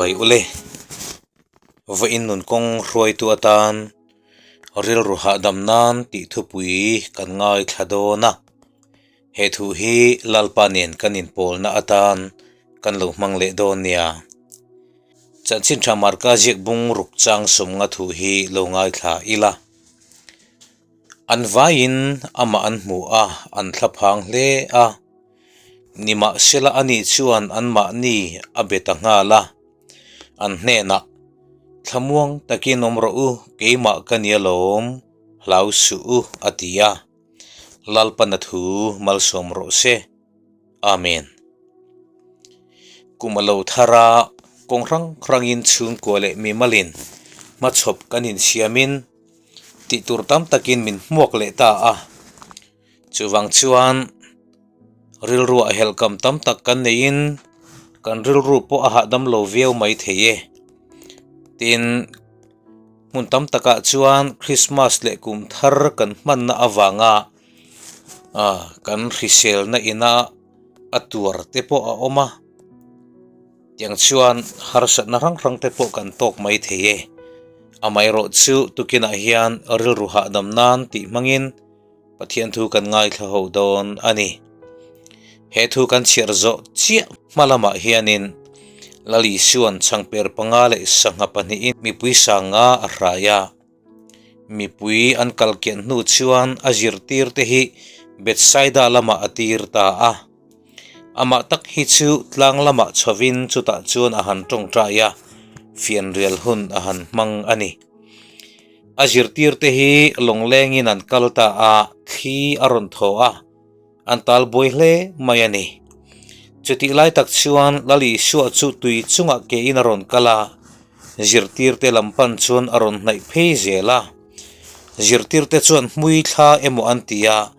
Chibai ule. Vawiin nun kawng hruaitu atan rilru hahdam nan tih thupui kan ngaithla dawn a. He thu hi Lalpa nen kan inpawlna atan kan lo hmang leh dawn nia. Chanchin tha Marka ziak bung ruk chang sawmnga thu hi lo ngaithla ila. An vaiin amah an hmu a, an thlaphang hle a. Nimahsela ani chuan anmahni a be ta nghal a, an hnenah, Thlamuang takin awm rawh u, keimah ka ni alawm, hlau suh u, a ti a. Lalpana thu malsawm rawh se. Amen. Kum a lo thar a, kawng hrang hrangin chhungkua leh mimalin hmachhawp kan insiamin tih tur tam takin min hmuak leh ta a. Chuvang chuan rilruah helhkam tam tak kan neiin kan rilru pawh a hahdam lo viau mai thei e. Tin, hmun tam takah chuan Christmas leh kum thar kan hmanna avanga ah kan hriselna ina a tuar te pawh a awm a. Tiang chuan harsatna hrang hrang te pawh kan tawk mai thei e. Amaherawhchu tukinah hian rilru hahdam nan tih hmangin. Pathian thu kan ngaithla ho dawn a ni. He thu kan chhiar zawh chiah hma lamah hianin Lal Isua'n changper panga leh sangha pahnihin mipui sanga a hrai a. Mipui an kal kian hnu chuan a zirtir te hi Bethsaida lamah a tir ta a. Amah tak hi chu tlang lamah chhovin chutah chuan a han tawngtai a, fianrial hun a han hmang a ni. A zirtirte hi lawnglengin an kal ta a, thli a rawn thaw a, an tal buai hle mai a ni. Chutih lai tak chuan Lal Isua chu tui chungah kein a rawn kal a, zirtirte lam pan chuan a rawn hnaih phei zel a. Zirtirte chuan hmui thla emaw an ti a,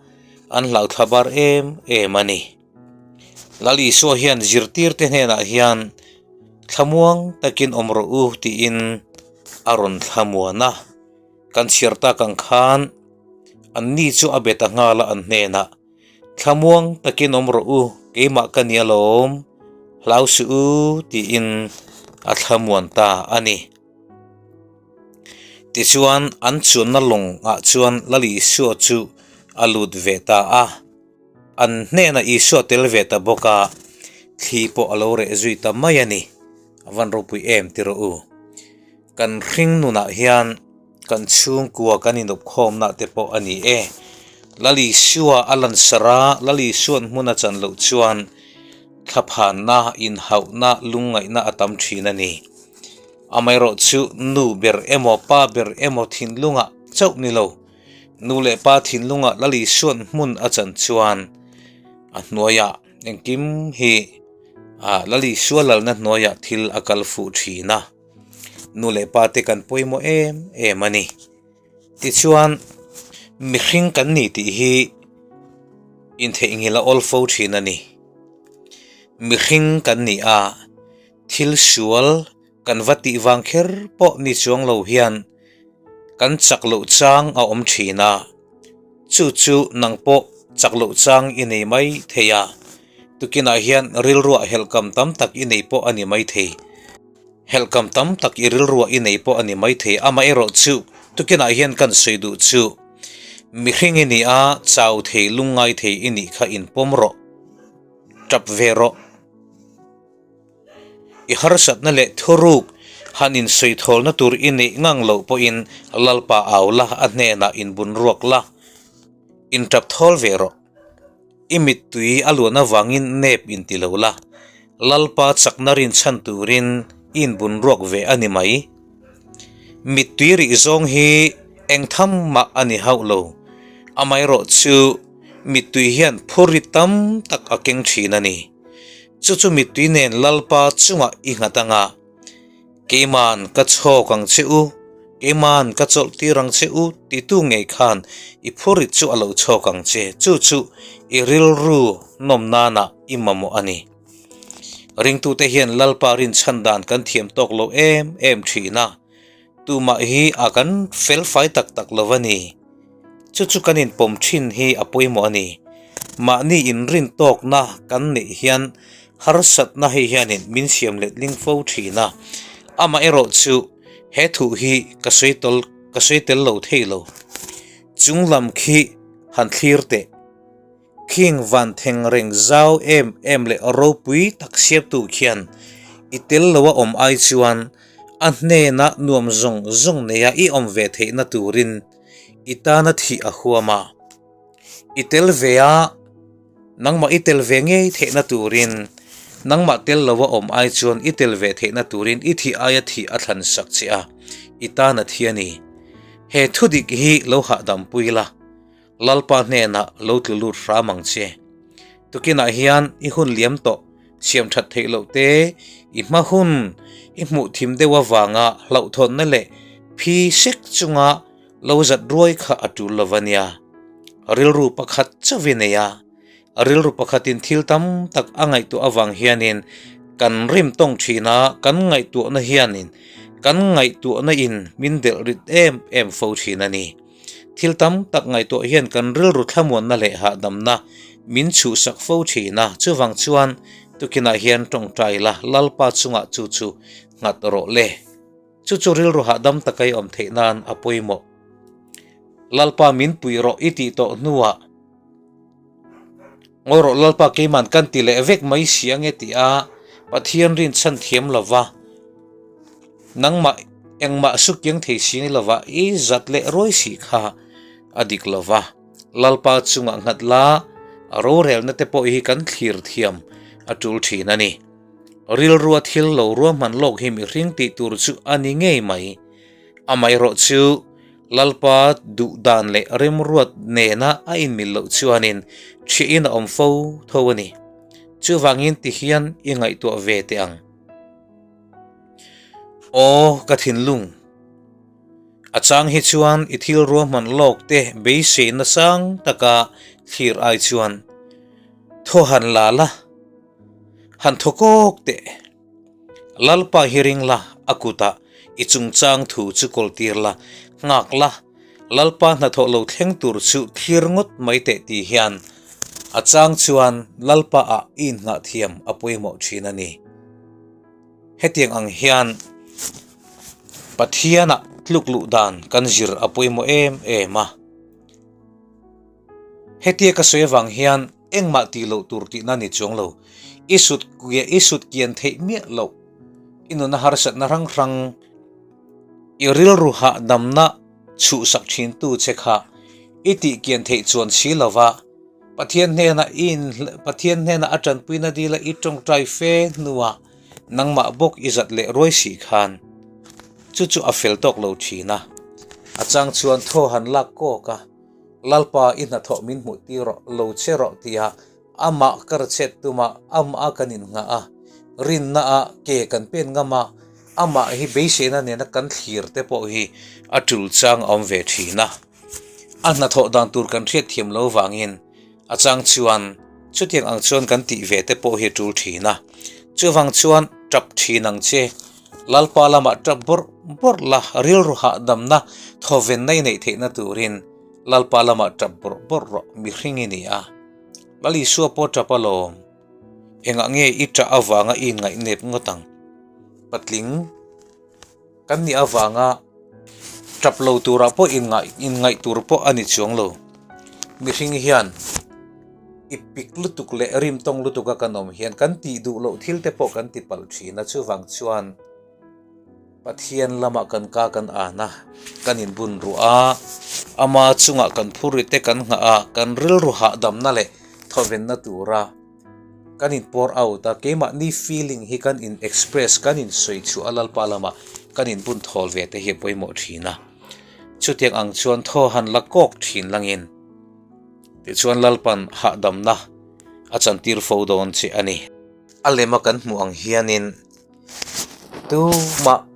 an hlauthla bar em em a ni. Lal Isua hian zirtirte hnenah hian thlamuang takin awm rawh u tiin a rawn thlamuan a. Kan chhiar tak ang khan anni chu a be ta nghal a an hnenah, Thlamuang takin awm rawh u, keimah ka ni alawm, hlau suh u tiin a thlamuan ta a ni. Tichuan, an chuanna lawngah chuan Lal Isua chu a lut ve ta a. An hnenah Isua tel ve ta bawk a, thli pawh a lo reh zui ta mai a ni. A van ropui em ti rawh u. Kan hring nunah hian kan chhungkua kan inawpkhawmna te pawh a ni e. Lal Isua a lansar a, Lal Isua'n hmun a chan loh chuan thlaphanna, inhauhna, lungngaihna a tam thin a ni. Amaherawhchu nu ber emaw pa ber emaw thinlungah chauh ni lo, nu leh pa thinlungah Lal Isua'n hmun a chan chuan a hnuaiah engkim hi Lal Isua lalna hnuaiah thil a kal fuh thin a, nu leh pa te kan pawimawh em em a ni. Tichuan mihring kan ni tih hi intheihnghilh a awl fo thin a ni. Mihring kan ni a. Thil sual kan va tih vang kher pawh ni chuang lo hian kan chak loh chang a awm thin a, chu chu nang pawh chak loh chang i nei mai thei a, tukinah hian rilruah helhkam tam tak i nei pawh a ni mai thei. Helhkam tam tak i rilruah i nei pawh a ni mai thei, amaherawhchu tukinah hian kan sawi duh chu mihring i ni a, chau thei lungngai thei i nih kha inpawm rawh, tap ve rawh. I harsatna leh thuruk han insawi-thawlna tur i neih ngang loh pawhin Lalpa au la, a hnenah inbun ruak la, intap thawl ve rawh. I mittui a luan avangin nep inti lo la, Lalpa chakna rinchhan turin i inbun ruak ve a ni mai. Mittui rih zawng hi eng tham mah a ni hauh lo, amaherawhchu mittui hian phurrit tam tak a keng thin a ni. Chu chu mittui nen Lalpa chungah i nghat anga, Keiman ka chhawk ang che u, keiman ka chawlh tir ang che u titu ngei khan i phurit chu a lo chhawk ang che, chu chu i rilru nawm nana i mamawh a ni. Ringtute hian Lalpa rinchhan dan kan thiam tawk lo em em thin a, tumah hi a kan felfai tak tak lo a ni. Chu chu kan inpawm thin hi a pawimawh a ni. Mahni inrin tawkna kan neih hian Harsatna hei hianin min siam letling fo thin a, amaherawhchu he thuh hi ka sawi tawl ka sawi tel lo thei lo. Chung lam khi han thlir teh. Khing van theng reng zau em em leh ropui tak siamtu khian i tel lo a awm ai chuan a hnena nuam zawng zawng neia i awm ve theihna turin i tana thih a huam a. I tel ve a. Nangmah i tel ve ngei theihna turin, nangmah tel lova awm ai chuan i tel ve theihna turin i thih aia thih a thlan sak che a, i tan a thi a ni. He thudik hi lo hahdam pui la, Lalpa hnenah lo tlu lut hram ang che. Tukinah hian i hun liam tawh siam that theih loh te, i hma hun i hmuh thim deuh avanga hlauhthawnna leh phi sek chunga Lo zat ruai kha a tul lo va nia. Rilru pakhat chauh i nei a, rilru pakhatin thil tam tak a ngaihtuah avang hianin kan rim tawng thin a, kan ngaihtuahna hianin kan ngaihtuahna in min delh rit em em fo thin a ni. Thil tam tak ngaihtuah hian kan rilru thlamuanna leh hahdamna min chhuhsak fo thin a, chuvang chuan tukinah hian tawngtai la Lalpa chungah chu chu nghat rawh le. Chu chu rilru hahdam taka i awm theih nan a pawimawh. Lalpa min pui rawh i tih tawh hnuah Ngawi rawh Lalpa keiman kan ti leh vek mai si ange tih a Pathian rin chhan thiam lova nangmah engmah sukiang thei si ni lova i zat leh ruai si kha a dik lova Lalpa chungah nghat la a rorelna te pawh hi kan thlir thiam a tul thin a ni. Rilrua thil lo ruahman lawk hi mihring tih tur chu a ni ngei mai. Amaherawh chu Lalpa duh dan leh remruat nena a inmil loh chuanin thiahin a awm fo tho a ni. Chuvangin tihian i ngaihtuah ve teh ang. Aw ka thinlung! A chang hi chuan i thil ruahman lawk te beisei nasang taka thlir ai chuan thaw han la la. Han thaw kawk teh. Lalpa hi ring la, a kutah i chungchang thu chu kawltir la, nghak la, Lalpa hnathawh lo thleng tur chu thlir ngawt mai teh tih hian a chang chuan Lalpa ah i innghah thiam a pawimawh thin a ni. Hetiang ang hian Pathianah tluk luh dan kan zir a pawimawh em em a. Hetia ka sawi avang hian engmah tih loh tur tihna ni chuang lo. I sut i sut kian theih miah loh. I nuna harsatna hrang hrang, i rilru hahdamna chhuhsak thintu che kha i tih kian theih chuan si lova Pathian hnena i in Pathian hnena a tanpuina dila i tawngtai fe hnuah nangmah bawk i zat leh ruai si khan chu chu a fel tawk lo thin a. A chang chuan thaw han lak kawk a. Lalpa i hnathawh min hmuh tir rawh, lo che rawh tia amah ka ra chet tum a, amah kan innghah a, rinna ah ke kan pen ngam a, amah hi beiseina nena kan thlir te pawh hi a tul chang a awm ve thin a. A hnathawh dan tur kan hriat thiam lo vangin a chang chuan chutiang ang chuan kan tih ve te pawh hi a tul thin a. Chuvang chuan tap thin ang che, Lalpa lamah tap bawrh bawrh la, rilru hahdamna thawvenna i neih theihna turin Lalpa lamah tap bawrh bawrh rawh, mihring i ni a. Lal Isua pawh tap alawm. Engah nge i tah avanga i inngaih nep ngawt ang? Patling kan nih avanga tap lo turah pawh inngaih tur pawh a ni chuang lo. Mihring hian i pik lutuk leh rim tawng lutuka kan awm hian kan tih duh loh thil te pawh kan ti palh thin a, chuvang chuan Pathian lamah kan ka kan an a, kan inbun ruah a, ama chungah kan phur ri te kan nghah a, kan rilru hahdamna leh thawvenna tura kan in pour out a, keimahni feeling hi kan in express, kan in sawi chhuah a Lalpa lamah kan inbun thawl ve te hi a pawimawh thin a. Chutiang ang chuan thaw han la kawk thin langin tichuan Lalpan hahdamna a chantir fo dawn che a ni. A lema kan hmuh ang hianin tumah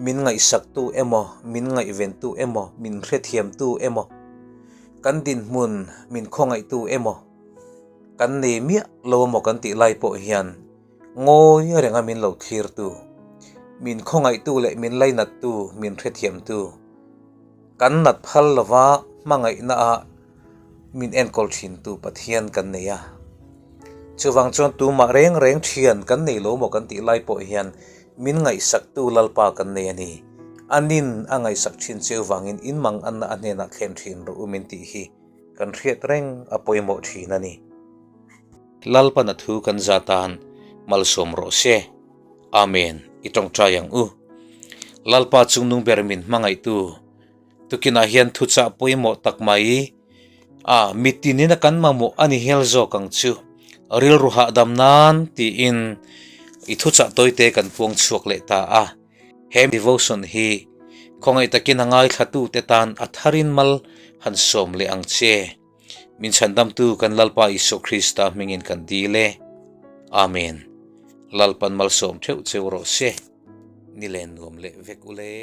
min ngaihsaktu emaw, min ngaihventu emaw, min hrethiamtu emaw, kan dinhmun min khawngaihtu emaw, Kan nei miah lo emaw kan tih lai pawh hian ngawi renga min lo thlirtu, min khawngaihtu leh min lainattu, min hrethiamtu, kan nat phal lova hmangaihna ah min enkawl thintu Pathian kan nei a. Chuvang chuan tumah reng reng thian kan nei lo maw kan tih lai pawh hian min ngaihsaktu Lalpa kan nei a ni. A nin a ngaihsak thin cheu vangin in mang anna a hnenah thlen thin rawh u min tih hi kan hriat reng a pawimawh thin a ni. Lalpan a thu kan za tan malsawm rawh se. Amen. I tawngtai ang u. Lalpa chungnung ber min hmangaihtu. Tukinah hian thuchah pawimawh tak mai a mitinin a kan mamawh a ni hel zawk ang chu. Rilru hahdam nan tiin i thuchah tawite kan puang chhuak leh ta a. He devotion hi khawngaih takin a ngaithlatute tan a tharin mal han sawm leh ang che. Min chhandamtu kan Lalpa Isua Krista hmingin kan dil e. Amen. Lalpan malsawm theuh cheu rawh se. Ni len nuam leh vek ule.